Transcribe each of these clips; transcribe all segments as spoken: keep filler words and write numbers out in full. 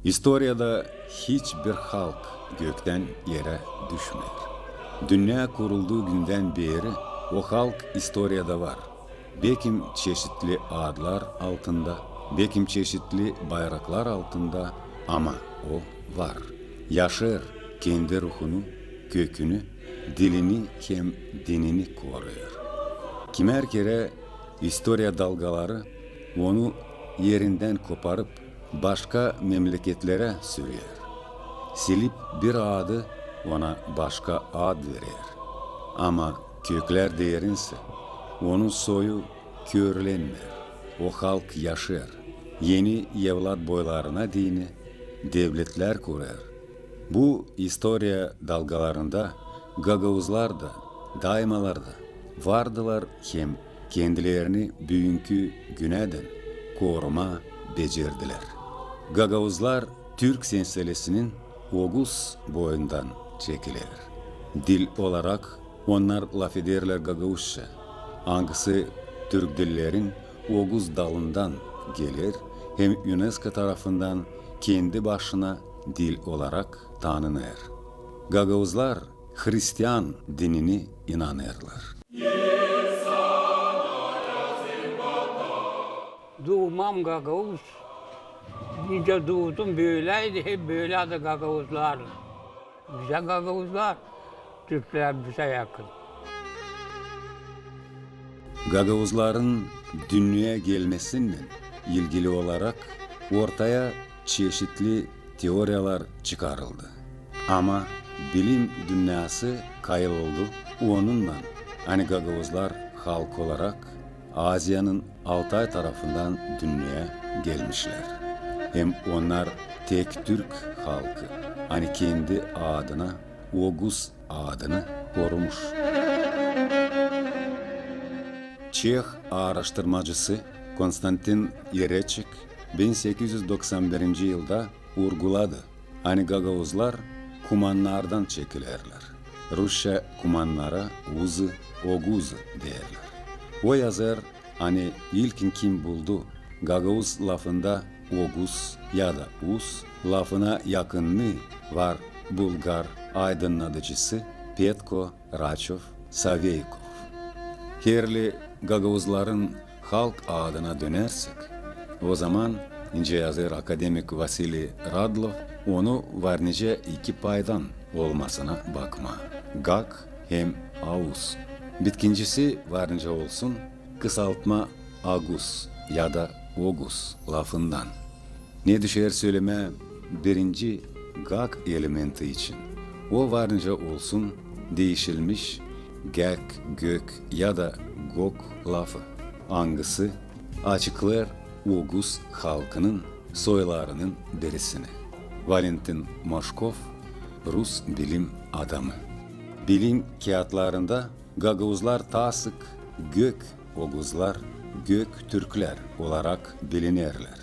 İstoriyada hiç bir halk göktän erä düşmeer. Dünnä kuruldu gündän beeri o halk istoriyada var. Bekim çeşitli adlar altında, bekim çeşitli bayraklar altında, ama o var. Yaşêêr, kendi ruhunu, kökünü, dilini hem dinini koruyêr. Kimär kerä istoriya dalgaları onu erindän koparıp, başka memleketlerä süreer. Silip bir adı, ona başka ad verer. Ama köklär deerinsä, onun soyu körlenmeer. O halk yaşêêr. Eni evlat boylarına deyni devletlär kurêr. Bu istoriya dalgalarında gagauzlar da daymalarda vardılar hem kendilerini büünkü günädän korumaa becerdilär. Gagauzlar türk senselesinin oguz boyundan çekiler. Dil olarak onnar lafederlär gagauzça, angısı türk dillerin oguz dalından geler hem UNESCO tarafından kendi başına dil olarak tanınêr. Gagauzlar hristian dinini inanêrlar. Duumam gagauz. Nicä duudum, böläydi, hep bölä dä gagauzlar. Bizä gagauzlar, türklär bizä yakın. Gagauzların dünneyä gelmesinnän ilgili olarak ortaya çeşitli teoriyalar çıkarıldı. Ama bilim dünnäsı kayıl oldu onunnan, ani gagauzlar halk olarak Aziyanın Altay tarafından dünneyä gelmişlär. Hem onnar tek türk halkı, ani kendi adına oguz adını korumuş. Çeh aaraştırmacısı Konstantin İreçik bin sekiz üz doksan birinci yılda urguladı, ani gagauzlar kumannardan çekilerlär. Rusça kumannara uzı, oguzı deerlär. O yazêr, ani ilkin kim buldu gagauz lafında oguz ya da uz lafına yakınını, var bulgar aydınnadıcısı Petko Raçov Saveykov. Herli gagauzların halk adına dönersäk, o zaman, nicä yazêr akademik Vasiliy Radlov, onu var nicä iki paydan olmasına bakmaa: gag hem auz. Bitkincisi var nicä olsun kısaltma agus ya da ogus lafından. Ne düşer sölemää birinci gag elementi için, o var nicä olsun diişilmiş gek, gök ya da gok lafı, angısı açıklêêr oguz halkının soylarının birisini. Valentin Moşkov, rus bilim adamı. Bilim kiyatlarında gagauzlar taa sık gök oguzlar, gök türklär olarak bilinerlär.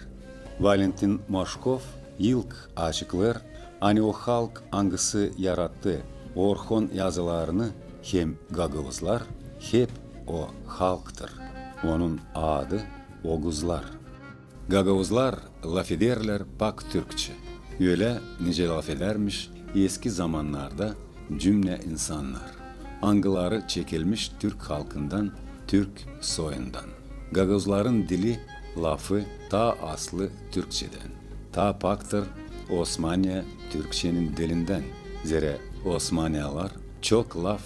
Valentin Moşkov ilk açıklêêr, ani o halk, angısı yarattı orhon yazılarını hem gagauzlar, hep o halktır. Onun adı oguzlar. Gagauzlar lafederlär pak türkçä, ölä nicä lafedärmiş eski zamannarda cümlä insannar, angıları çekilmiş türk halkından, türk soyundan. Gagauzların dili, lafı taa aslı türkçedän, taa paktır Osmaniya türkçenin dilindän, zerä osmaniyalılar çok laf,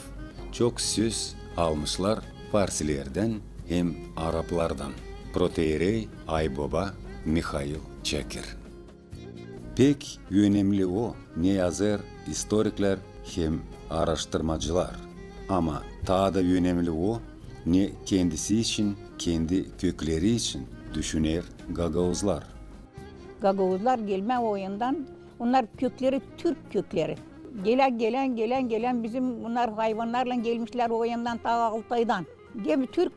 çok söz almışlar farsilerdän hem araplardan. Protoierey ayboba Mihail Çakir. Pek önemli o, ne yazêr istoriklär hem aaraştırmacılar, ama taa da önemli o, ne kendisi için, kendi kökleri için düşüner gagauzlar. Gagauzlar gelmää o yandan, onnar kökleri türk kökleri. Gelä, gelän, gelän, gelän bizim bunnar hayvannarlan gelmişlär o yandan, taa Altaydan. Hep türk,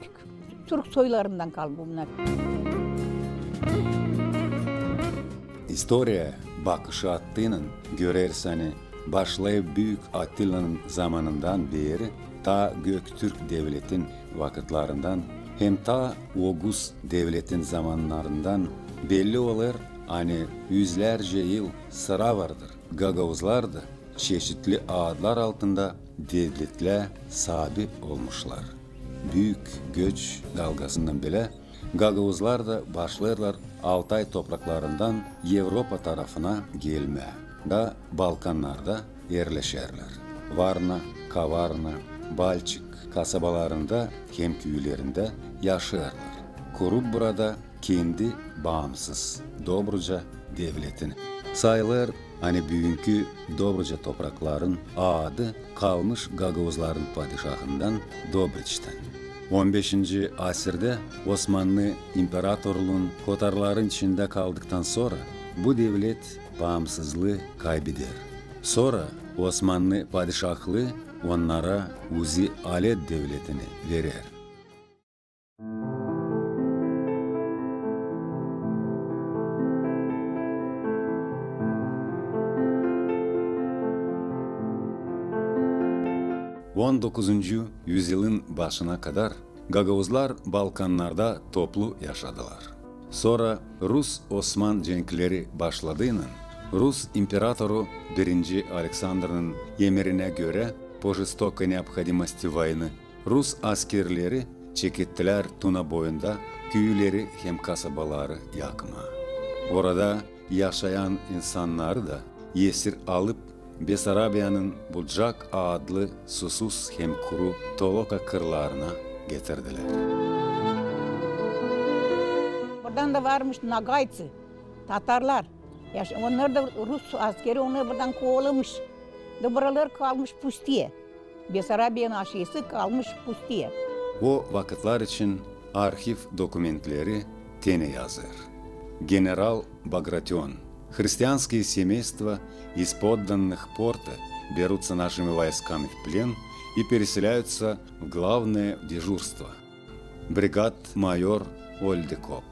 türk soylarından kalma bunnar. İstoriya bakışı adıynan göreriz, ani başlayıp Büük Attilanın zamanından beeri, taa Göktürk devletin vakıtlarından hem taa Oguz devletin zamannarından belli olêr, ani üzlärcä yıl sıra vardır, gagauzlar da çeşitli adlar altında devletlää saabi olmuşlar. Büük göç dalgasından bilä gagauzlar da başlêêrlar Altay topraklarından Evropa tarafına gelmää da Balkannarda erleşerlär. Varna, Kavarna, Balçık kasabalarında hem küülerindä yaşêêrlar, kurup burada kendi baamsız Dobruca devletini. Sayılêr, ani büünkü Dobruca toprakların adı kalmış gagauzların padişahından Dobriçtän. On beşinci asirdä Osmanlı imperatorluun kotarların içindä kaldıktan sora bu devlet baamsızlıı kaybeder. Sora Osmanlı padişahlıı onnara Uzi Aled devletini verer. On dokuzuncu üzyılın başına kadar gagauzlar Balkannarda toplu yaşadılar. Sora rus-osman cenkleri başladıynan, rus imperatoru birinci Aleksandrın emirinä görä, по жестокой необходимости войны, rus askerleri çekettilär Tuna boyunda küüleri hem kasabaları yakmaa. Orada yaşayan insannarı da esir alıp, Besarabiyanın Bucak adlı susuz hem kuru Toloka kırlarına getirdilär. Buradan da varmış nagaytsı, tatarlar. Yaş-, onnar da rus askeri onnarı buradan kovalamış. Da buralar kalmış pustiye. Besarabiyanın aşeesi kalmış pustiye. O vakıtlar için arhiv dokumentleri te ne yazêr. Генерал Багратион. Христианские семейства из подданных порта берутся нашими войсками в плен и переселяются в главное дежурство. Бригад-майор Ольдекоп.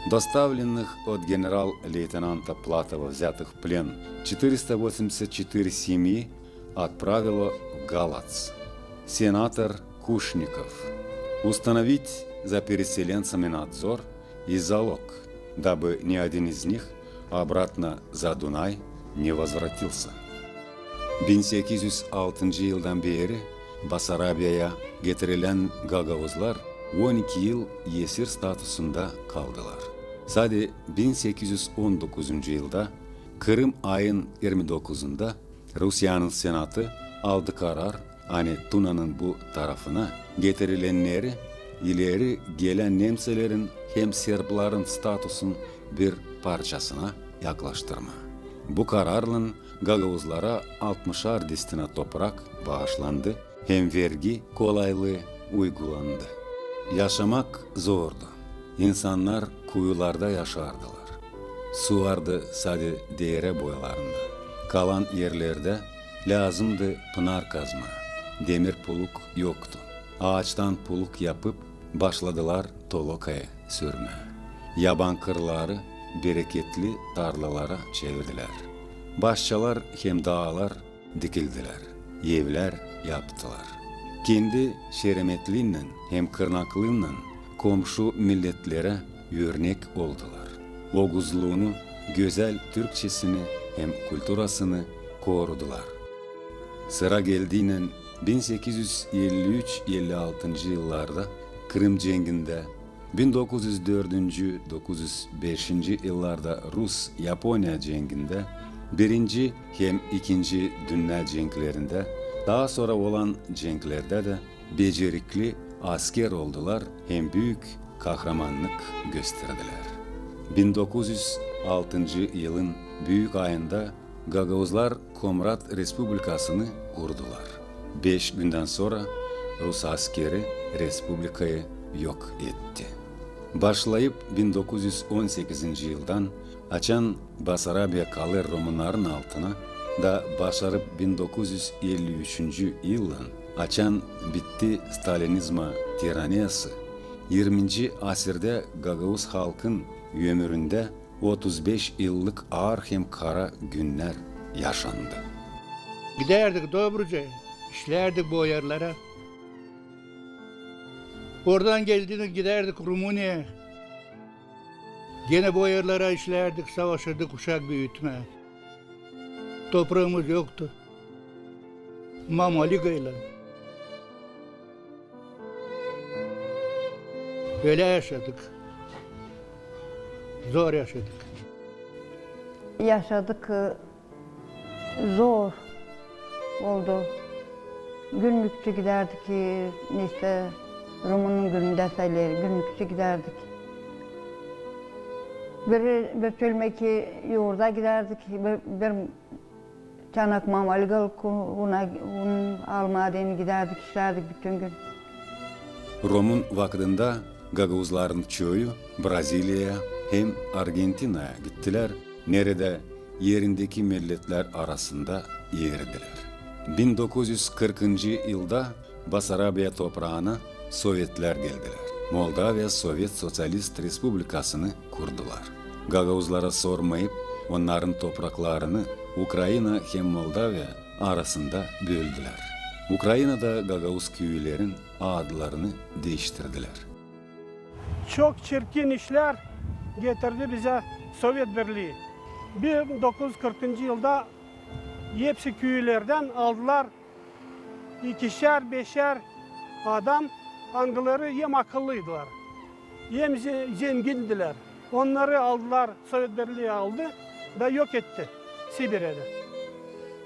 Доставленных от генерал-лейтенанта Платова взятых в плен четыреста восемьдесят четыре семьи отправило в Галац. Сенатор Кушников. Установить за переселенцами надзор и залог, дабы ни один из них обратно за Дунай не возвратился. Bin sekiz üz altıncı yıldan beeri Basarabiyaya getirilän gagauzlar on iki yıl esir statusunda kaldılar. Sade bin sekiz üz on dokuzuncu yılda, Kırım ayın irmi dokuzunda, Rusiyanın Senatı aldı karar, ani Tunanın bu tarafına getirilenneri ileri gelän nemselerin hem serbların statusun bir parçasına yaklaştırmaa. Bu kararlan gagauzlara altmışar destina toprak baaşlandı hem vergi kolaylıı uygulandı. Yaşamak zordu. İnsannar kuyularda yaşardılar. Su vardı sade deere boylarında. Kalan erlerdä lääzımdı pınar kazmaa. Demir puluk yoktu. Aaçtan puluk yapıp, başladılar Tolokaya sürmää. Yaban kırları bereketli tarlalara çevirdilär. Başçalar hem daalar dikildilär, evlär yaptılar. Kendi şeremetliinnän hem kırnaklıınnan komşu milletlerä örnek oldular. Oguzluunu, gözäl türkçesini hem kulturasını korudular. Sıra geldiynän bin sekiz üz elli üç elli altıncı yıllarda Kırım cengindä, bin dokuz üz dördüncü, dokuz üz beşinci yıllarda rus-Yaponiya cengindä, birinci hem ikinci dünnä cenklerindä, taa sora olan cenklerdä dä becerikli asker oldular hem büük kahramannık gösterdilär. Bin dokuz üz altıncı yılın büük ayında gagauzlar Komrat Respublikasını kurdular. Beş gündän sora rus askeri respublikayı yok etti. Başlayıp bin dokuz üz on sekizinci yıldan, açan Basarabiya kalêr rumunların altına, da başarıp bin dokuz üz elli üçüncü yıldan, açan bitti stalinizma tiraniyası, irminci asirdä gagauz halkın ömüründä otuz beş yıllık aar hem kara günnär yaşandı. Gidärdik Dobrucaya, işlärdik boyarlara. Oradan geldiydik, gidärdik Rumuniyaya. Genä boyarlara işlärdik, savaşardık uşak büütmää. Topraamız yoktu. Mamaligaylan. Ölä yaşadık. Zor yaşadık. Yaşadık, e, zor oldu. Günlükçe gidärdik, e, neysä, Romunun günündä sayılêr, günlükçe gidärdik. Bir, bir çölmek, e, yourda gidärdik, bir, bir çanak mamalig alıp, ku-, un almaa deyni gidärdik, işlärdik bütün gün. Romun vakıdında gagauzların çoyu Braziliyaya hem Argentinaya gittilär, neredä erindeki milletlär arasında eridilär. Bin dokuz üz kırkıncı yılda Basarabiya topraana sovetlär geldilär. Moldaviya Sovet Soţialist Respublikasını kurdular. Gagauzlara sormayıp, onnarın topraklarını Ukraina hem Moldaviya arasında böldülär. Ukrainada gagauz küülerin adlarını diiştirdilär. Çok çirkin işlär getirdi bizä Sovet Birlii. Bin dokuz üz kırkıncı yılda hepsi küülerdän aldılar ikişär, beşär adam, angıları hem akıllıydılar, hem ze-, zengindilär. Onnarı aldılar, Sovet Birlii aldı da yok etti Sibiredä.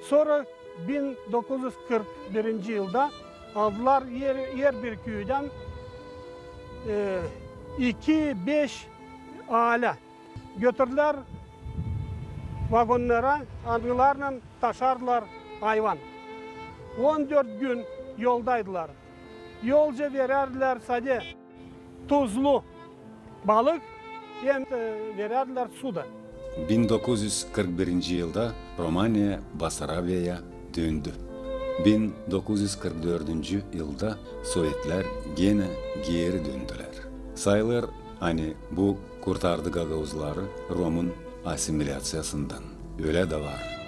Sora bin dokuz üz kırk birinci yılda aldılar er, er bir küüdän, e, iki, beş alä. Götürdülär vagonnara, angılarlan taşardılar ayvan. On dört gün yoldaydılar. Yolca verärdilär sade tuzlu balık, hem, e, verärdilär su da. Bin dokuz üz kırk birinci yılda Romaniya Basarabiyaya döndü. Bin dokuz üz kırk dördüncü yılda sovetlär genä geeri döndülär. Sayılêr, ani bu kurtardı gagauzları Romun assimilyaţiyasından. Ölä dä var.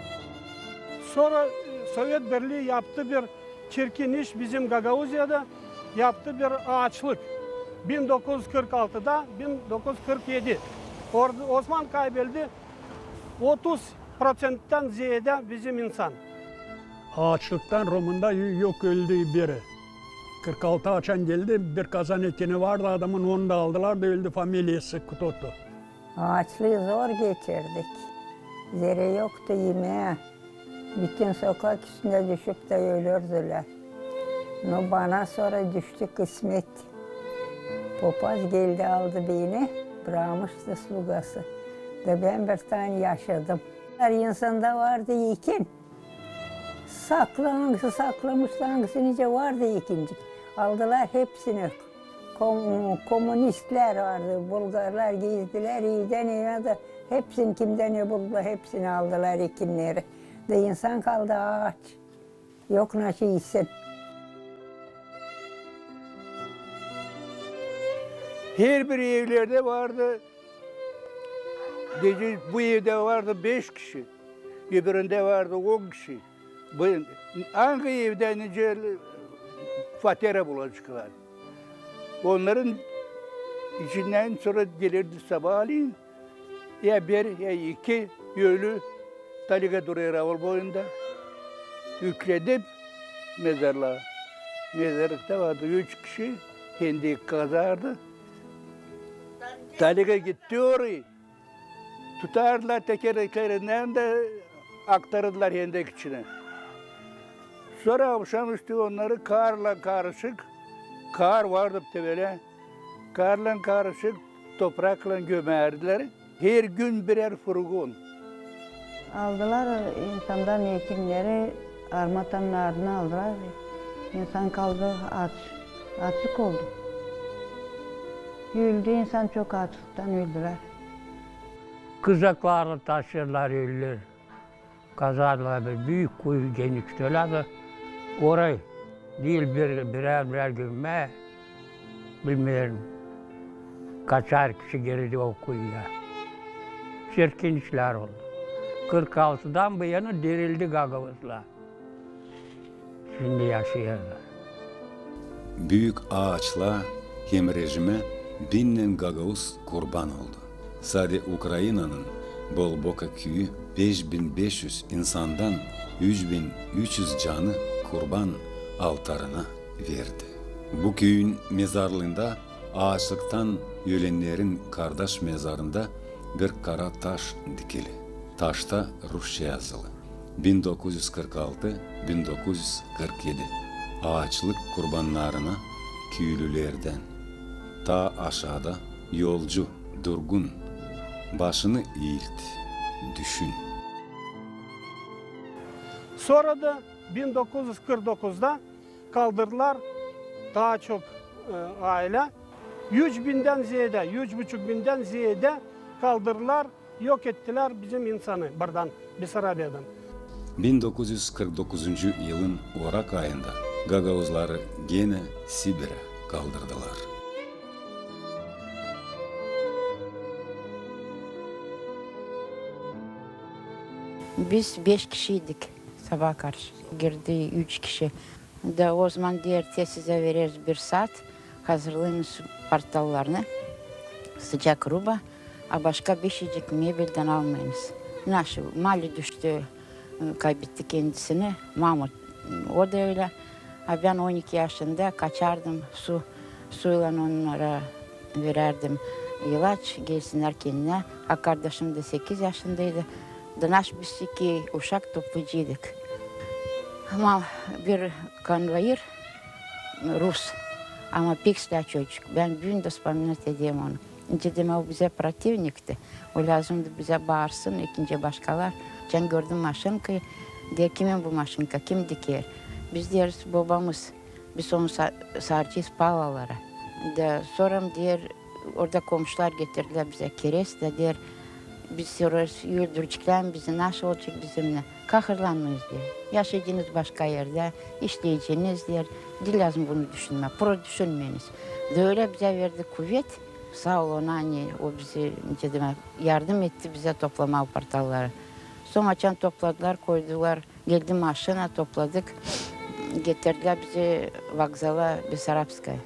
Sora, e, Sovet Birlii yaptı bir çirkin iş bizim Gagauziyada, yaptı bir aaçlık. Bin dokuz üz kırk altıda, bin dokuz üz kırk edi. Orada Osman kaybeldi otuz proţenttän zeedä bizim insan. Aaçlıktan Romunda yo-, yok öldü biri. Kırk altı açan geldi, bir kazan etini vardı adamın, onu da aldılar da öldü, familiyası Kutotu. Aaçlıı zor geçirdik. Zerä yoktu imää. Bütün sokak üstündä düşüp dä ölürdülär. No, bana sora düştü kısmet. Popaz geldi, aldı beni, brakmıştı slugası. Da bän bir tane yaşadım. Her insanda vardı ekin. Saklı, angısı saklamıştı, angısı nicä vardı ekincik. Aldılar hepsini. Kom-, komunistlär vardı, bulgarlar gezdilär evdän evä da hepsini, kimdän ne buldular, hepsini aldılar ekinneri. Da insan kaldı aaç. Yok naşey isin. Herbir evlerdä vardı, deyecez, bu evdä vardı beş kişi, öbüründä vardı on kişi. Bu, angı evdä nicä faterä bulaceklar. Onnarın içindän sora gelirdi sabaalän, ya bir, ya iki ölü taliga durêr aval boyunda. Ükledip mezarlıa. Mezarlıkta vardı üç kişi, hendek kazardı. Taliga gitti orayı. Tutardılar tekerleklerinden dä aktarırdılar hendek içinä. Sora avşamüstü onnarı kaarlan karışık, kaar vardı bölä, kaarlan karışık topraklan gömärdilär. Her gün birär furgon. Aldılar insandan ekinneri, armatanın ardına aldılar. İnsan kaldı aaç, aaçlık oldu. Öldü insan, çok aaçlıktan öldülär. Kızaklarını taşırdılar ölüleri. Kazardılar bir büük kuyu, genişti ölä da. Orayı diil bir, birär, birär gömmää, bilmeerim, kaçar kişi girdi o kuyuya. Çirkin işlär oldu. Kırk altıdan bu yana dirildi gagauzlar. Şindi yaşêêrlar. Büük aaçlaa hem rejimä binnän gagauz kurban oldu. Sade Ukrainanın Bolboka küüyü beş bin beş üz insandan üç bin üç üz canı kurban altarına verdi. Bu küüyün mezarlıında aaçlıktan ölennerin kardaş mezarında bir kara taş dikili. Taşta rusça yazılı: bin dokuz üz kırk altı, bin dokuz üz kırk edi. Aaçlık kurbannarına küülülerdän. Taa aşaada yolcu, durgun, başını iilt, düşün. Sora da bin dokuz üz kırk dokuzda kaldırdılar taa çok, e, aylä. Üç bindän zeedä, üç buçuk bindän zeedä kaldırdılar, yok ettilär bizim insanı buradan, Besarabiyadan. Bin dokuz üz kırk dokuzuncu yılın orak ayında gagauzları genä Sibirä kaldırdılar. Biz beş kişiydik sabaa karşı. Girdi üç kişi. Da ozaman deer, te sizä vereriz bir saat, hazırlayınız portallarını, sıcak ruba, a başka bir şeycik mebeldän almayınız. Naşı mali düştü, kaybetti kendisini, mama, o da ölä. A bän on iki yaşında kaçardım, su, suylan onnara verärdim ilaç, gelsinnär kendinä. A kardaşım da sekiz yaşındaydı. Da naş biz iki uşak toplayıcıydık. Ama bir konvoir, rus, ama pek islää çocuk. Bän büün dä spominat ederim onu. Nicä demää, o bizä protivnikti. O lääzımdı bizä baarsın, ikincä başkalar. Çän gördüm maşinkayı, deer, kimin bu maşinka, kim diker? Biz deeriz, bobamız. Biz onu sa-, saarcıyız palalara. Da sora, deer, orada komşular getirdilär bizä kerest, da deer, biz sora öldürecekler mi bizi, naşı olacek bizimnän? Kahırlanmayız, deer. Yaşayacınız başka erdä, işleyeceniz, deer. Diil lääzım bunu düşünmää, pro düşünmeyiniz. Da ölä bizä verdi kuvet, saa ol ona, ani o bizi, nicä demää, yardım etti bizä toplamaa portalları. Sora açan topladılar, koydular, geldi maşina, topladık, getirdilär bizi vokzala Besarabskaya.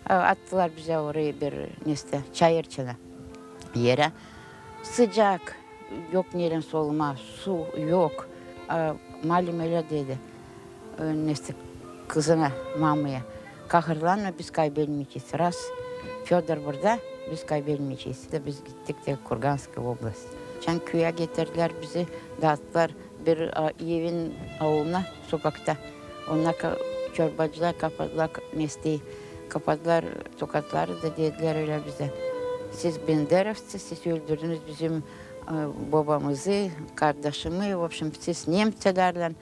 A, attılar bizä orayı bir nestä, çayırçana erä. Sıcak, yok neredän solumaa, su yok. A, malim ölä dedi, e, nestä, kızına, mamaya: kahırlanma, biz kaybelmeyecez. Raz Födor burada, biz kaybelmeyecez. Da biz gittik te Kurganskaya oblast. Çän küüyä getirdilär bizi, daattılar bir, a, evin auluna, sokakta. Onnar ka-, çorbacılar kapadılar k-, nesteyi, kapadılar sokakları da dedilär ölä bizä: siz benderovцы, siz öldürdünüz bizim, e, bobamızı, kardaşımı, в общем, siz nemţelerlän.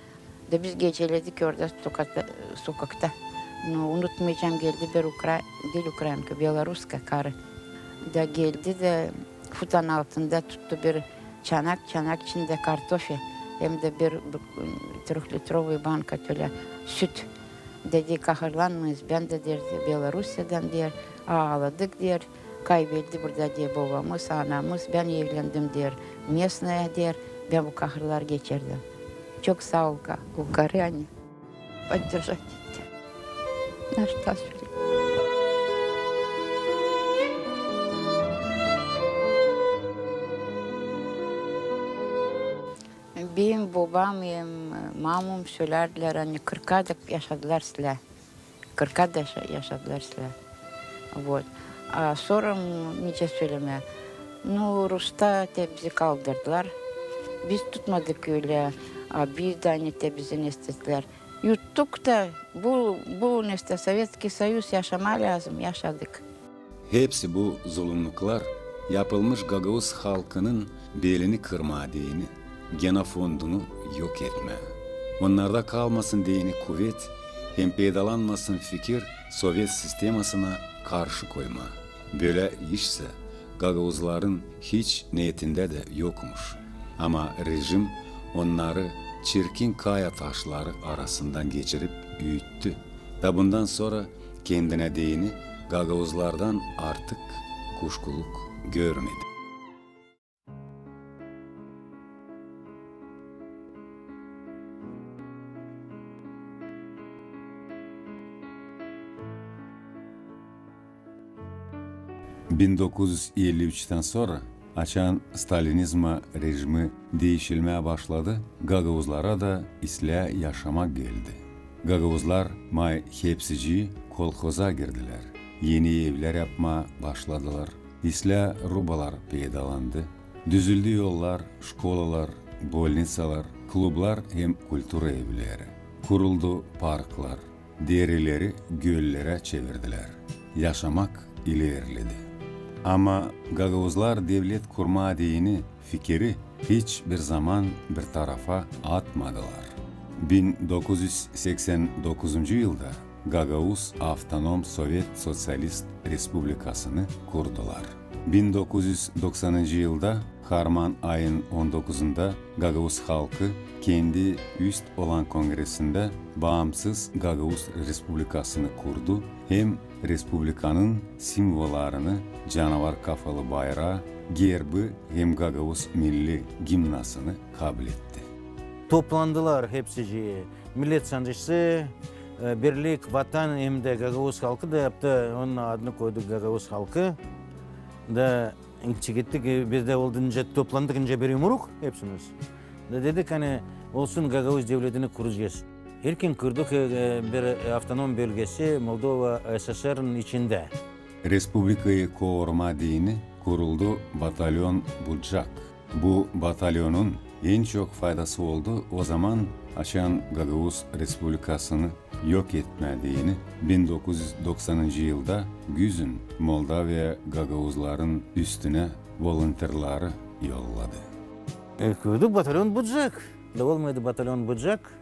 Da biz geceledik orada sokakta, sokakta. No, unutmayacam, geldi bir ukra-, diil ukrainka, beloruska karı. Da geldi da futanın altında tuttu bir çanak, çanak içindä kartofel, hem dä bir, bir trehlitrova banka tölä süt. Dedi: kahırlanmayız, bän dä, deer, Belorusiyadan, deer, aaladık, deer, kaybeldi burada, deer, bobamız, anamız, bän evlendim, deer, местная, deer, bän bu kahırları geçirdim. Çok saa ol, ka-, o karı, ani поддержать etti. Naşta söledim. Benim bobam hem mamam sölärdilär, ani kırka da yaşadılar islää. Kırka da yaşa-, yaşadılar islää. Вот. A sora, nicä sölemää, no, Rusta te bizi kaldırdılar. Biz tutmadık ölä, a bir dä, ani te bizi nestädilär. Yuttuk da bu, bu nestä Sovetskiy Soyuz, yaşamaa lääzım, yaşadık. Hepsi bu zulumnuklar yapılmış gagauz halkının belini kırmaa deyni, genofondunu yok etmää. Onnarda kalmasın deyni kuvet hem peydalanmasın fikir sovet sistemasına karşı koymaa. Bölä işsä gagauzların hiç neetindä dä yokmuş. Ama rejim onnarı çirkin kaya taşları arasından geçirip üüttü. Da bundan sora kendinä deyni gagauzlardan artık kuşkuluk görmedi. Bin dokuz üz elli üçtän sora Açan stalinizma rejimi diişilmää başladı, gagauzlara da islää yaşamak geldi. Gagauzlar may hepsicii kolhoza girdilär, eni evlär yapmaa başladılar. İslää rubalar peydalandı. Düzüldü yollar, şkolalar, bolnitsalar, klublar hem kultura evleri. Kuruldu parklar, dereleri göllerä çevirdilär. Yaşamak ilerledi. Ama gagauzlar devlet kurmaa deyni fikiri hiç bir zaman bir tarafa atmadılar. Bin dokuz üz seksän dokuzuncu yılda Gagauz Avtonom Sovet Soţialist Respublikasını kurdular. Bin dokuz üz doksanıncı yılda harman ayın on dokuzunda gagauz halkı kendi üst olan kongresindä Baamsız Gagauz Respublikasını kurdu hem respublikanın simvollarını, canavar kafalı bayraa, gerbi hem gagauz milli gimnasını kabletti. Toplandılar hepsicii, millet sancısı, e, birlik, vatan hem dä gagauz halkı da yaptı, onun adını koyduk gagauz halkı. Da çıktık, e, biz dä oldu nicä, toplandık nicä bir yumruk hepsimiz. Da dedik, ani olsun gagauz devletini kuracez. İlkin kurduk, e, e, bir, e, avtonom bölgesi Moldova SSR-in içindä. Respublikayı korumaa deyni kuruldu batalyon Bucak. Bu batalyonun en çok faydası oldu o zaman, açan Gagauz Respublikasını yok etmää deyni bin dokuz üz doksanıncı yılda güzün Moldaviya gagauzların üstünä volontörları yolladı. E, kurdu batalyon Bucak. Da olmaydı batalyon Bucak,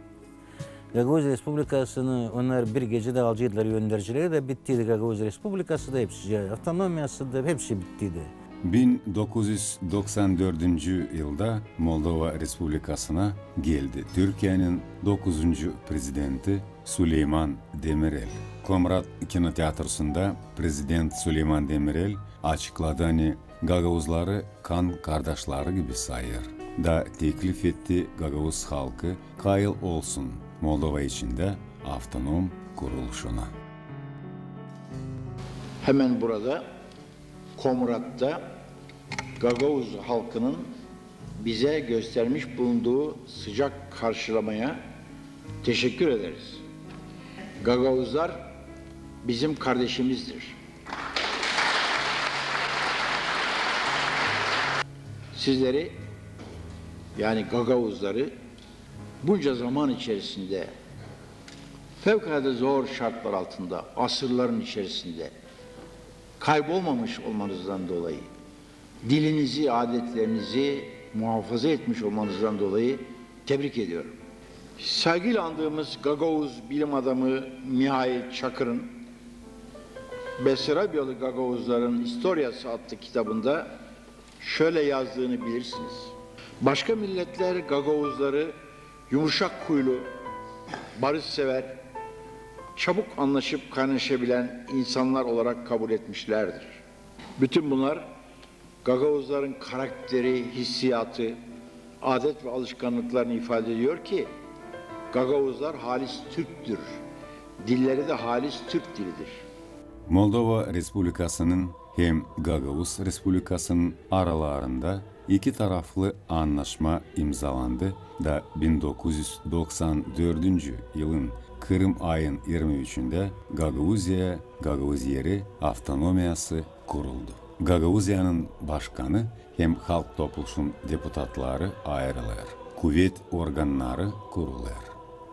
Gagauz Respublikasını onnar bir gecedä alaceydılar öndercileri da bittiydi Gagauz Respublikası da, hepsi, avtonomiyası da, hepsi bittiydi. Bin dokuz üz doksan dördüncü yılda Moldova Respublikasına geldi Türkiyenin dokuzuncu prezidenti Suleyman Demirel. Komrat kinoteatrusunda prezident Suleyman Demirel açıkladı, ani gagauzları kan kardaşları gibi sayêr, da teklif etti gagauz halkı kayıl olsun Moldova içindä avtonom kuruluşuna. Hemen burada, Komratta gagauz halkının bize göstermiş bulunduğu sıcak karşılamaya teşekkür ederiz. Gagauzlar bizim kardeşimizdir. Sizleri, yani gagauzları, bunca zaman içerisinde, fevkalade zor şartlar altında, asırların içerisinde kaybolmamış olmanızdan dolayı, dilinizi, adetlerinizi muhafaza etmiş olmanızdan dolayı tebrik ediyorum. Saygıyla andığımız gagauz bilim adamı Mihail Çakır'ın Besarabiyalı Gagauzların İstoryası adlı kitabında şöyle yazdığını bilirsiniz. Başka milletler gagauzları yumuşak huylu, barışsever, çabuk anlaşıp kaynaşabilen insanlar olarak kabul etmişlerdir. Bütün bunlar gagauzların karakteri, hissiyatı, adet ve alışkanlıklarını ifade ediyor ki, gagauzlar halis Türktür. Dilleri de halis Türk dilidir. Moldova Respublikasının hem Gagauz Respublikasının aralarında iki taraflı annaşma imzalandı da bin dokuz üz doksan dördüncü yılın Kırım ayın irmi üçündä Gagauziya, Gagauz Yeri avtonomiyası kuruldu. Gagauziyanın başkanı hem Halk Topluşun deputatları ayırılêr. Kuvet organnarı kurulêr.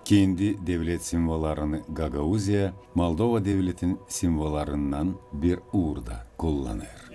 Kendi devlet simvollarını Gagauziya Moldova devletin simvollarından bir uurda kullanêr.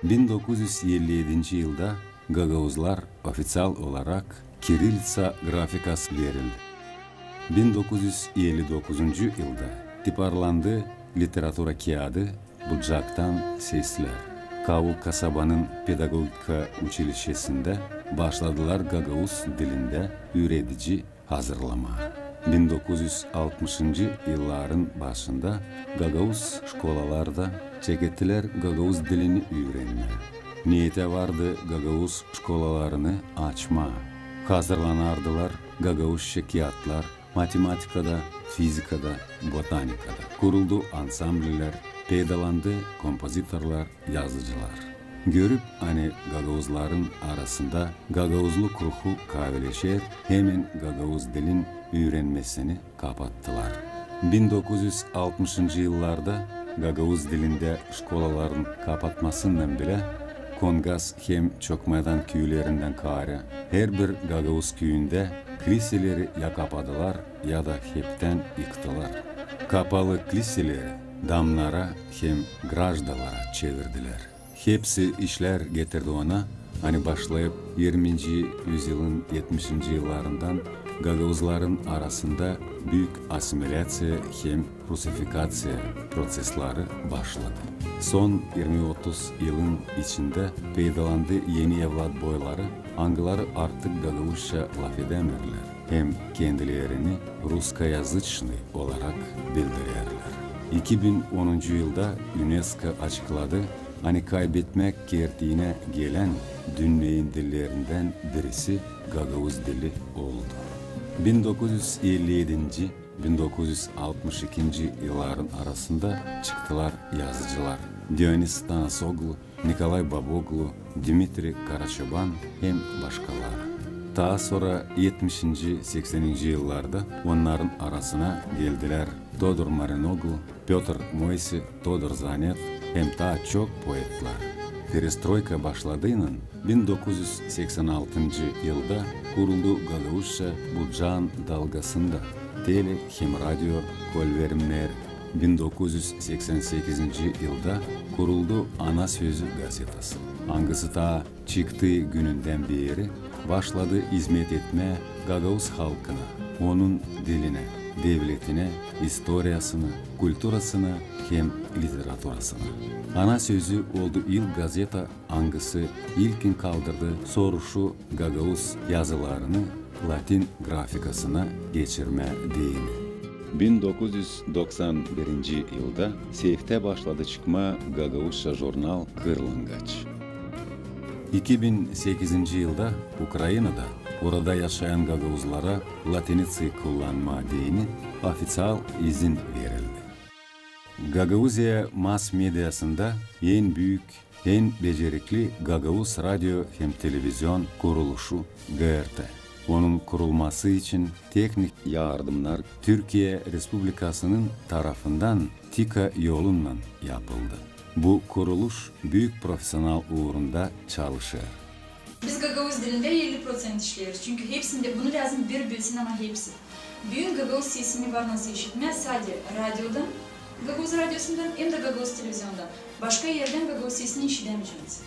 Bin dokuz üz elli edinci yılda gagauzlar ofiţial olarak kirilliţa grafikası verildi. Bin dokuz üz elli dokuzuncu yılda tiparlandı literatura kiyadı Bucaktan seslär. Tavul kasabanın pedagogika uçilişçesindä başladılar gagauz dilindä üüredici hazırlamaa. Bin dokuz üz altmışıncı yılların başında gagauz şkolalarda çekettilär gagauz dilini üürennää. Niyetä vardı gagauz şkolalarını açmaa. Hazırlanardılar gagauzça kiyatlar matematikada, fizikada, botanikada. Kuruldu ansamblilär, peydalandı kompozitorlar, yazıcılar. Görüp, ani gagauzların arasında gagauzluk ruhu kaaveleşer, hemen gagauz dilin üürenmesini kapattılar. Bin dokuz üz altmışıncı yıllarda gagauz dilindä şkolaların kapatmasınnan bilä Kongaz hem Çokmadan küülerindän kaarä herbir gagauz küüyündä kliseleri ya kapadılar, ya da heptän yıktılar. Kapalı kliseleri damnara hem grajdalara çevirdilär. Hepsi işlär getirdi ona, ani başlayıp irminci üzyılın etmişinci yıllarından gagauzların arasında büük assimilyaţiya hem rusifikaţiya proţesleri başladı. Son irmi-otuz yılın içindä peydalandı eni evlat boyları, angıları artık gagauzça lafedämeerlär hem kendilerini russkoязычный olarak bildirerlär. İki bin onuncu yılda UNESCO açıkladı, ani kaybetmäk kertiinä gelän dünneyin dillerindän birisi gagauz dili oldu. Bin dokuz üz elli edinci, bin dokuz üz altmış ikinci yılların arasında çıktılar yazıcılar Dionis Tanasoglu, Nikolay Baboglu, Dmitriy Karaçoban hem başkaları. Taa sora etmişinci, sekseninci yıllarda onnarın arasına geldilär Todor Marinoglu, Pötr Moysi, Todor Zanet hem taa çok poetlar. Perestroyka başladıynan bin dokuz üz seksän altıncı yılda kuruldu gagauzça bucaan dalgasında tele hem radio kolverimneri. Bin dokuz üz seksän sekizinci yılda kuruldu Ana sözü gazetası, angısı taa çıktıı günündän beeri başladı izmet etmää gagauz halkına, onun dilinä, devletinä, istoriyasına, kulturasına hem literaturasına. Ana sözü oldu ilk gazeta, angısı ilkin kaldırdı soruşu gagauz yazılarını latin grafikasına geçirmää deyni. Bin dokuz üz doksan birinci yılda seftä başladı çıkmaa gagauzça jurnal Kırlangıç. İki bin sekizinci yılda Ukrainada orada yaşayan gagauzlara latiniţayı kullanmaa deyni ofiţial izin verildi. Gagauziya mass-mediasında en büük, en becerikli gagauz radio hem televizion kuruluşu GRT. Onun kurulması için tehnik yardımnar Türkiye Respublikasının tarafından TİKA yolunnan yapıldı. Bu kuruluş büük profesional uurunda çalışêr. Biz gagauz dilindä elli proţent işleeriz, çünkü hepsindä, bunu lääzım bir bilsin, ama hepsi. Büün gagauz sesini var nasıl işitmää sade radiodan, gagauz radiosundan hem dä gagauz televizionundan. Başka erdän gagauz sesini işidämeyeceniz.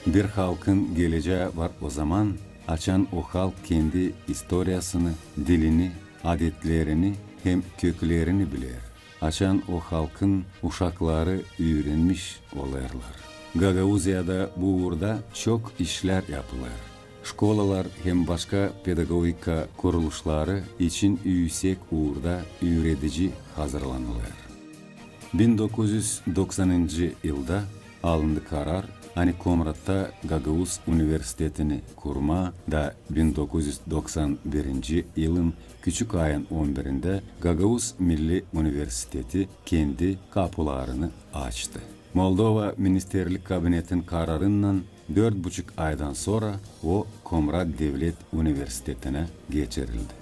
Bir halkın gelecää var ozaman, açan o halk kendi istoriyasını, dilini, adetlerini hem köklerini biler. Açan o halkın uşakları üürenmiş olêrlar. Gagauziyada bu uurda çok işlär yapılêr. Şkolalar hem başka pedagogika kuruluşları için üüsek uurda üüredici hazırlanılêr. Bin dokuz üz doksanıncı yılda alındı karar, ani Komratta Gagauz universitetini kurmaa, da bin dokuz üz doksan birinci yılın küçük ayın on birindä Gagauz Milli Universiteti kendi kapularını açtı. Moldova Ministerlik Kabinetin kararınnan dört buçuk aydan sora o Komrat Devlet Universitetinä geçirildi.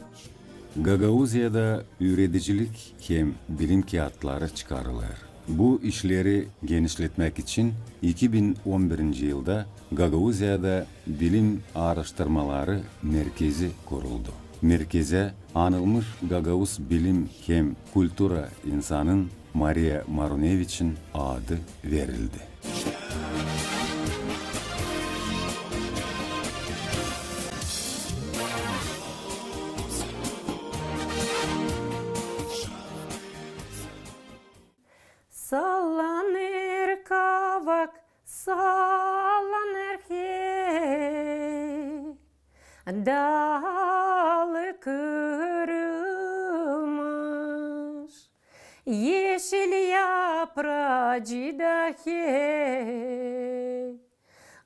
Gagauziyada üüredicilik hem bilim kiyatları çıkarılêr. Bu işleri genişletmäk için iki bin on birinci yılda Gagauziyada bilim aaraştırmaları merkezi kuruldu. Merkezä anılmış gagauz bilim hem kultura insanın Mariya Maruneviçin adı verildi. Sallanêr kavak, Sallanêr hey, dalı kırılmış, eşil yapracıı da hey,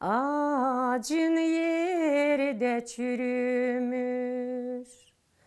aacın eri dä çürümüş.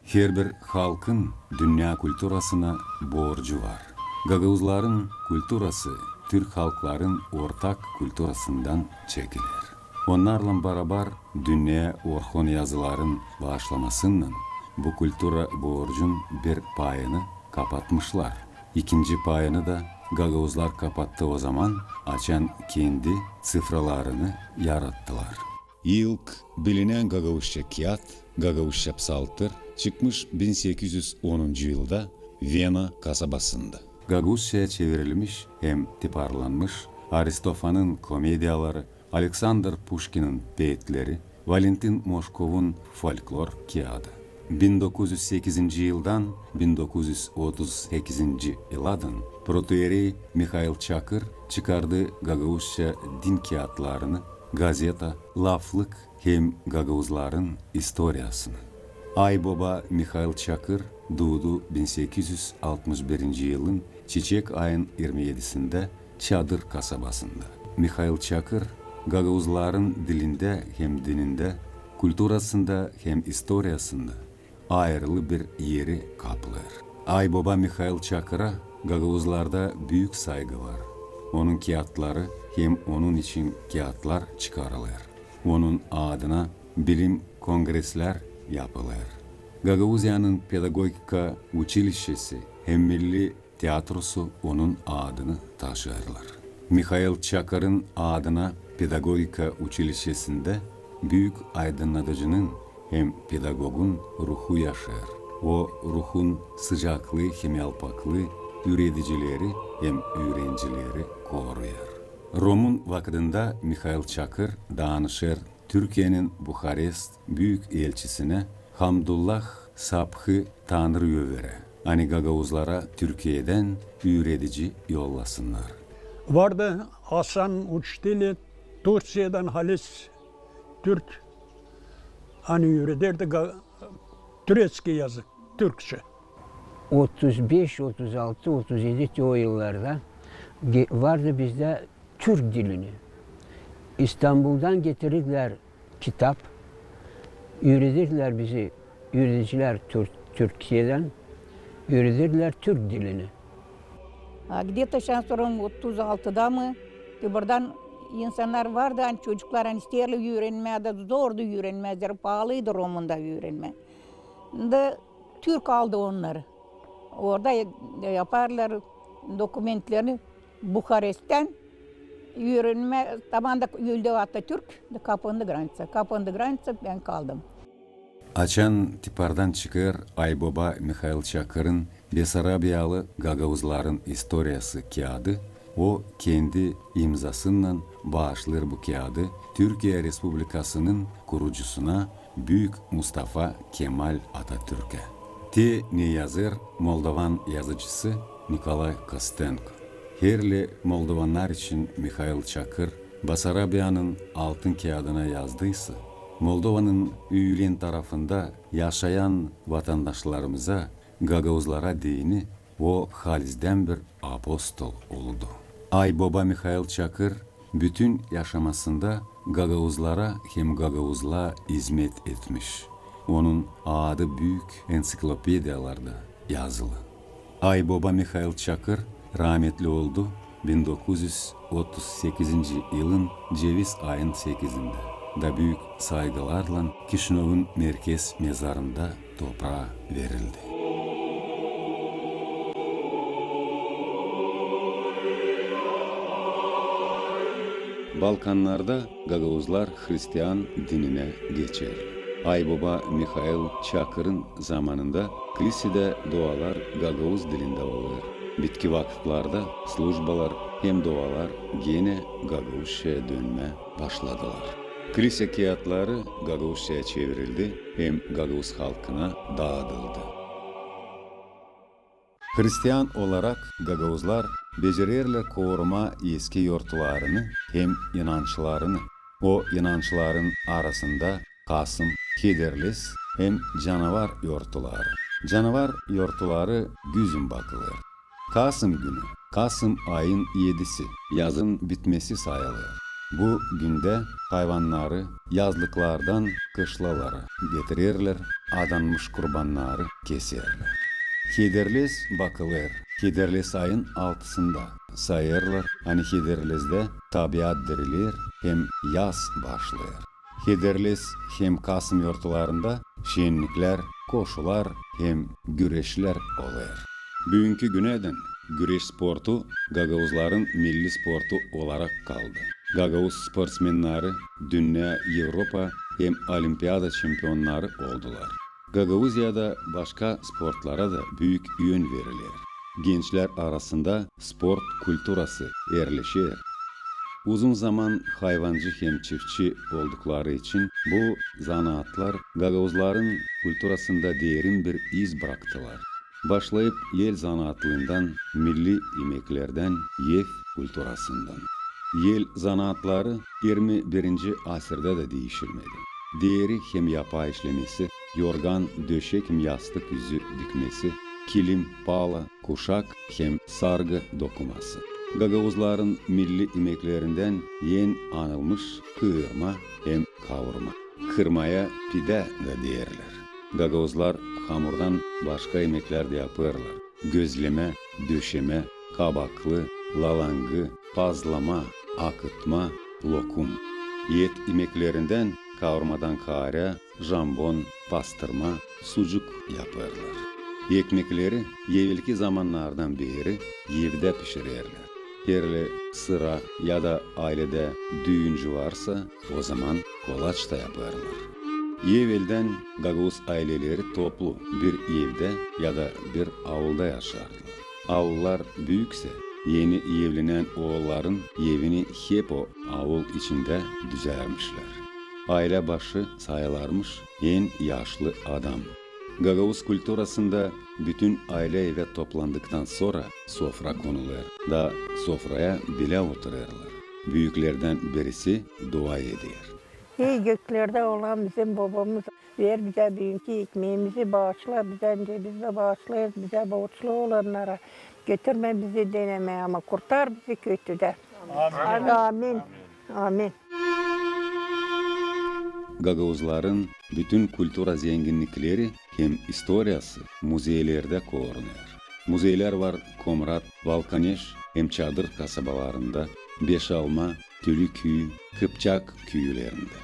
Herbir halkın dünnä kulturasına borcu var. Gagauzların kulturası türk halkların ortak kulturasından çekiler. Onnarlan barabar dünnä orhon yazıların baaşlamasınnan bu kultura borcun bir payını kapatmışlar. İkinci payını da gagauzlar kapattı o zaman, açan kendi sıfralarını yarattılar. İlk bilinän gagauzça kiyat, Gagauzça psaltır, çıkmış bin sekiz üz onuncu yılda Vena kasabasında. Gagauzçaya çevirilmiş hem tiparlanmış Aristofanın komediyaları, Aleksandr Puşkinin peetleri, Valentin Moşkovun folklor kiyadı. Bin dokuz üz sekizinci yıldan bin dokuz üz otuz sekizinci yıladan protoierey Mihail Çakır çıkardı gagauzça din kiyatlarını, gazeta, laflık hem gagauzların istoriyasını. Ayboba Mihail Çakır duudu bin sekiz üz altmış birinci yılın çiçek ayın irmi edisindä Çadır kasabasında. Mihail Çakır gagauzların dilindä hem dinindä, kulturasında hem istoriyasında ayırılı bir eri kaplêêr. Ayboba Mihail Çakıra gagauzlarda büük saygı var. Onun kiyatları hem onun için kiyatlar çıkarılêr. Onun adına bilim kongreslär yapılêr. Gagauziyanın pedagogika uçilişçesi hem milli teatrosu onun adını taşıyêrlar. Mihail Çakırın adına pedagogika uçilişçesindä büük aydınnadıcının hem pedagogun ruhu yaşêêr. O ruhun sıcaklıı hem yalpaklıı üüredicileri hem üürencileri koruyêr. Romun vakıdında Mihail Çakır dayanışêr Türkiyenin Buharest büük elçisinä Hamdullah Sabhi Tanrıöverä, ani gagauzlara Türkiyedän üüredici yollasınnar. Vardı Hasan Uçtili, Türkçeyedän halis türk, ani üürederdi ga-, türetski yazı, türkçe. Otuz beş, otuz altı, otuz edi te o yıllarda ge-, vardı bizdä türk dilini. İstanbuldan getirirdilär kitap, üüredirdilär bizi, üüredicilär Tür-, Türkiyedän, üüredirdilär türk dilini. A, где-то şansora otuz altıda mı, te buradan insannar vardı, ani çocuklar, ani isteerlär üürenmää, da zordu üürenmää, zerä paalıydı Romunda üürenmää. Da türk aldı onnarı. Orada e, yaparlar dokumentlerini Buharesttän üürenmää. Tamanda öldü Atatürk, da kapandı graniţa. Kapandı graniţa, bän kaldım. Açan tipardan çıkêr Ayboba Mihail Çakırın Besarabiyalı gagauzların istoriyası kiyadı, o kendi imzasınnan baaşlêêr bu kiyadı Türkiye Respublikasının kurucusuna, büük Mustafa Kemal Atatürkä. Te ne yazêr moldovan yazıcısı Nikolay Kostenko. Herli moldovannar için Mihail Çakır Basarabiyanın altın kiyadına yazdıysa, Moldovanın üülen tarafında yaşayan vatandaşlarımıza, gagauzlara deyni, o halizdän bir apostol oldu. Ayboba Mihail Çakır bütün yaşamasında gagauzlara hem gagauzlaa izmet etmiş. Onun adı büük enţiklopediyalarda yazılı. Ayboba Mihail Çakır raametli oldu bin dokuz üz otuz sekizinci yılın ceviz ayın sekizindä, da büük saygılarlan Kişinövun merkez mezarında topraa verildi. Balkannarda gagauzlar hristian dininä geçer. Ayboba Mihail Çakırın zamanında klisedä dualar gagauz dilindä olêr. Bitki vakıtlarda slujbalar hem dualar genä gagauzçaya dönmää başladılar. Klise kiyatları gagauzçaya çevirildi hem gagauz halkına daadıldı. Hristian olarak gagauzlar becererlär korumaa eski yortularını hem inançlarını. O inançların arasında kasım, kederlez hem canavar yortuları. Canavar yortuları güzün bakılêr. Kasım günü, kasım ayın edisi, yazın bitmesi sayılêr. Bu gündä hayvannarı yazlıklardan kışlalara getirerlär, adanmış kurbannarı keserlär. Kederlez bakılêr, kederlez ayın altısında sayêrlar, ani kederlezdä tabiat diriler hem yaz başlêêr. Kederlez hem kasım yortularında şenniklär, koşular hem güreşlär olêr. Büünkü günädän güreş sportu gagauzların milli sportu olarak kaldı. Gagauz sportsmennarı dünnä, Evropa hem olimpiada çempionnarı oldular. Gagauziyada başka sportlara da büük ön veriler. Gençlär arasında sport kulturası erleşer. Uzun zaman hayvancı hem çiftçi oldukları için bu zanaatlar gagauzların kulturasında derin bir iz bıraktılar. Başlayıp el zanaatlıından, milli imeklerdän, ev kulturasından. El zanaatları irmi birinci asirdä dä diişilmedi. Deeri hem yapaa işlemesi, yorgan, döşek hem yastık üzü dikmesi, kilim, pala, kuşak hem sargı dokuması. Gagauzların milli imeklerindän en anılmış kıırma hem kavurma. Kırmaya pidä dä deerlär. Gagauzlar hamurdan başka imeklär dä yapêrlar. Gözlemä, döşemä, kabaklı, lalangı, pazlama, akıtma, lokum. Et imeklerindän kavurmadan kaarä, jambon, pastırma, sucuk yapêrlar. Ekmekleri evelki zamannardan beeri evdä pişirerlär. Herli sıra ya da ayledä düüncü varsa, o zaman kolaç ta yapêrlar. Eveldän gagauz ayleleri toplu bir evdä ya da bir aulda yaşardılar. Aullar büüksä, eni evlenän oolların evini hep o aul içindä düzärmişlär. Aylä başı sayılarmış en yaşlı adam. Gagauz kulturasında bütün aylä evä toplandıktan sora sofra konulêr da sofraya bilä oturêrlar. Büüklerdän birisi dua eder. Ey göklerdä olan bizim Bobamız, ver bizä büünkü ekmeemizi, baaşla bizä, nicä biz dä baaşlêêrız bizä borçlu olannara. Götürmä bizi denemeyä, ama kurtar bizi kötüdän. Amin. Amin. Amin. Gagauzların bütün kultura zenginnikleri hem istoriyası muzeylerdä korunêr. Muzeylär var Komrat, Valkaneş hem Çadır kasabalarında, Beşalma, Tülüküü, Kıpçak küülerindä.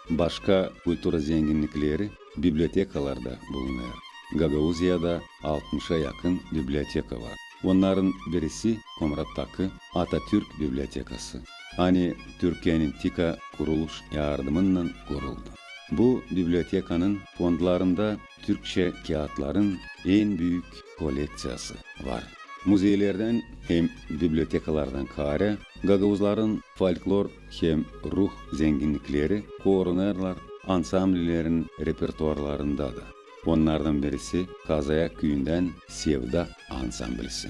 Başka kultura zenginnikleri bibliotekalarda bulunêr. Gagauziyada altmışa yakın biblioteka var. Onnarın birisi Komrattaki Atatürk bibliotekası, ani Türkiyenin TİKA kuruluş yardımınnan kuruldu. Bu bibliotekanın fondlarında türkçä kiyatların en büük kolekţiyası var. Muzeylerdän hem bibliotekalardan kaarä gagauzların folklor hem ruh zenginnikleri korunêrlar ansambllerin repertuarlarında da. Onnardan birisi Kazaya küüyündän Sevda ansamblisi.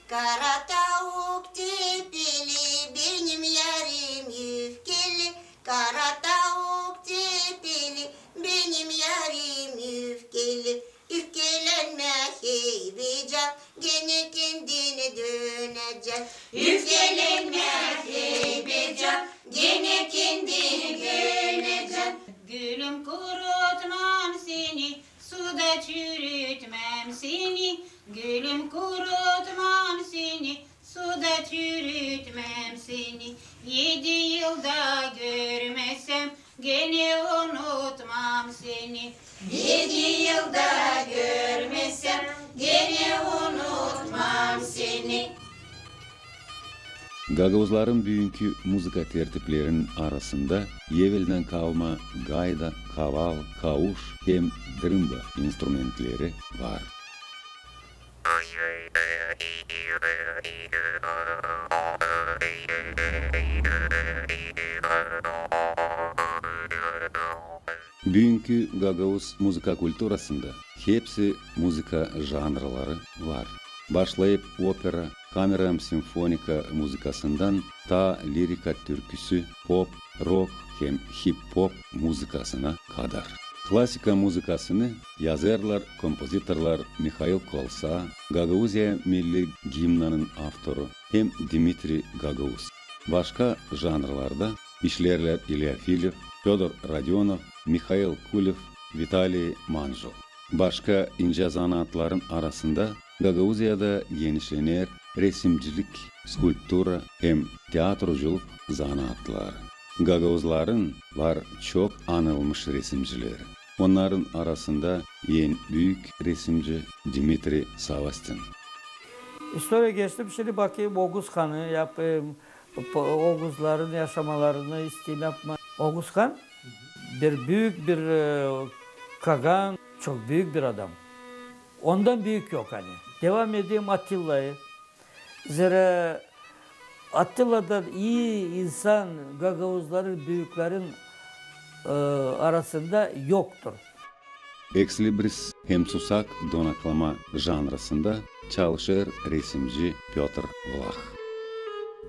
Kara tauk tepeli, benim yarim üfkeli, kara tauk tepeli, benim yarim üfkeli. Üfkelenmä, hey be can, genä kendinä dönecän. Üfkelenmä, hey be can, genä kendinä dönecän. Gülüm, kurutmam seni, suda çürütmem seni. Gülüm, kurutmam seni, suda çürütmem seni. Edi yılda görmesem, genä unutmam seni. Edi yılda görmesem, genä unutmam seni. Gagauzların büünkü muzıka tertiplerinin arasında eveldän kalma gayda, kaval, kauş hem drımba instrumentleri var. Büünkü gagauz muzıka kulturasında hepsi muzıka janrları var. Başlayıp opera, kamera hem simfonika muzıkasından ta lirika türküsü, pop, rok hem hip-pop muzıkasına kadar. Klasika muzıkasını yazêrlar kompozitorlar Mihail Kolsa, Gagauziya milli gimnanın avtoru, hem Dmitriy Gagauz. Başka janrlarda işleerlär İlya Filev, Födor Rodionov, Mihail Kulev, Vitaliy Manjul. Başka incä zanaatların arasında Gagauziyada genişlener resimcilik, skulptura hem teatroculuk zanaatları. Gagauzların var çok anılmış resimcileri. Onnarın arasında en büük resimci Dmitriy Savastin. İstoriya geçtim, şindi bakayım Oguz Hanı, yapayım, po-, Oguzların yaşamalarını isteyim yapma. Oguz Han bir büük bir, e, kagan, çok büük bir adam. Ondan büük yok, ani. Devam edeyim Atilla'yı. Zerä Atilla'dan ii insan gagauzların büüklerin, e, arasında yoktur. Ekslibris hem susak donaklama janrasında çalışêr resimci Pötr Vlah.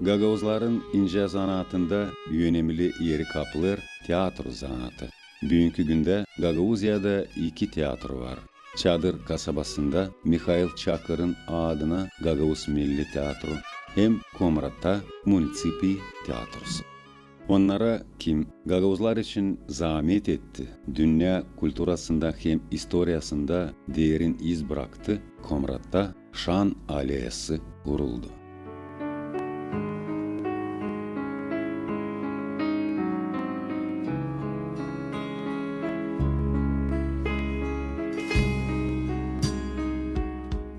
Gagauzların incä zanaatında önemli eri kaplêêr teatro zanaatı. Büünkü gündä Gagauziyada iki teatro var. Çadır kasabasında Mihail Çakırın adına Gagauz milli teatro hem Komratta munitsipal teatrosu. Onnara, kim gagauzlar için zaamet etti, dünnä kulturasında hem istoriyasında derin iz braktı, Komratta şan aleyası kuruldu.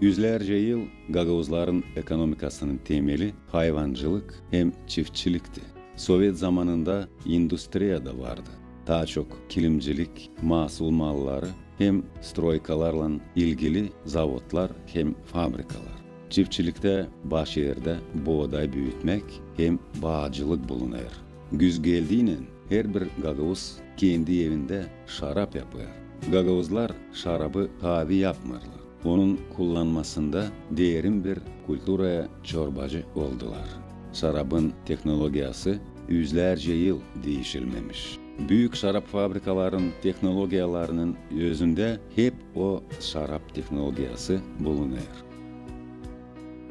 Üzlärcä yıl gagauzların ekonomikasının temeli hayvancılık hem çiftçilikti. Sovet zamanında industriya da vardı. Taa çok kilimcilik, masul malları hem stroykalarlan ilgili zavodlar hem fabrikalar. Çiftçiliktä baş erdä booday büütmäk hem baacılık bulunêr. Güz geldiynän herbir gagauz kendi evindä şarap yapêr. Gagauzlar şarabı kaavi yapmêêrlar. Onun kullanmasında derin bir kulturaya çorbacı oldular. Şarabın tehnologiyası üzlärcä yıl diişilmemiş. Büük şarap fabrikaların tehnologiyalarının özündä hep o şarap tehnologiyası bulunêr.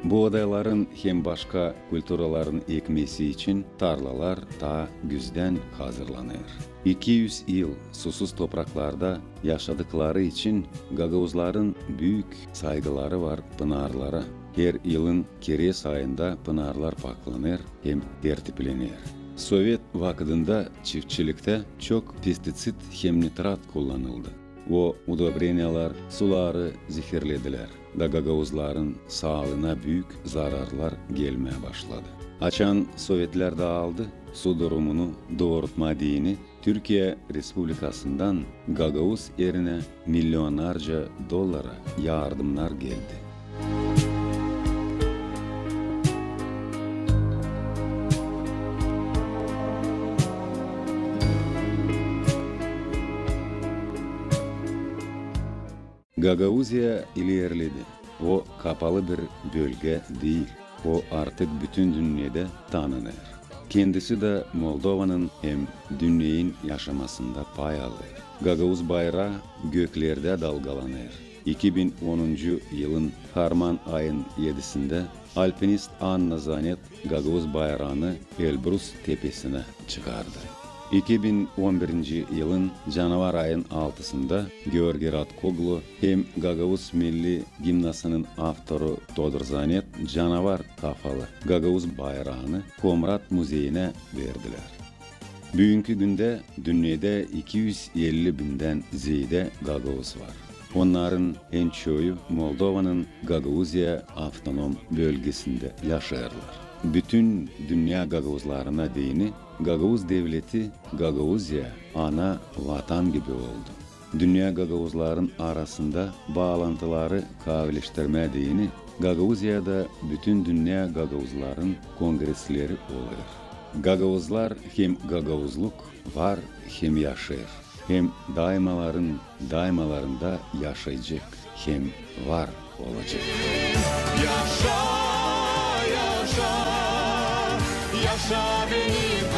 Boodayların hem başka kulturaların ekmesi için tarlalar taa güzdän hazırlanêr. İki üz yıl susuz topraklarda yaşadıkları için gagauzların büük saygıları var pınarlara. Her yılın kerez ayında pınarlar paklanêr hem tertiplener. Sovet vakıdında çiftçiliktä çok pestisid hem nitrat kullanıldı. O udobreniyalar suları zeherledilär da gagauzların saalıına büük zararlar gelmää başladı. Açan sovetlär daaldı, su durumunu doorutma deyni Türkiye Respublikasından gagauz erinä milyonlarca dollara yardımnar geldi. Gagauziya ilerledi. O kapalı bir bölgä diil. O artık bütün dünnedä tanınêr. Kendisi dä Moldovanın hem dünneyin yaşamasında pay alêr. Gagauz bayraa göklerdä dalgalanêr. İki bin onuncu yılın harman ayın edisindä alpinist Anna Zanet gagauz bayraanı Elbrus tepesinä çıkardı. İki bin on birinci yılın canavar ayın altısında Georgiy Radkoglu hem gagauz milli gimnasının avtoru Todur Zanet canavar kafalı gagauz bayraanı Komrat muzeyinä verdilär. Büünkü gündä dünnedä iki üz elli bindän zeedä gagauz var. Onnarın en çoyu Moldovanın Gagauziya avtonom bölgesindä yaşêêrlar. Bütün dünnä gagauzlarına deyni gagauz devleti Gagauziya ana vatan gibi oldu. Dünnä gagauzların arasında baalantıları kaavleştirmää deyni Gagauziyada bütün dünnä gagauzların kongresleri olêr. Gagauzlar hem gagauzluk var hem yaşêêr, hem daymaların daymalarında yaşaycek hem var olacek. Yaşa! Aşaa beni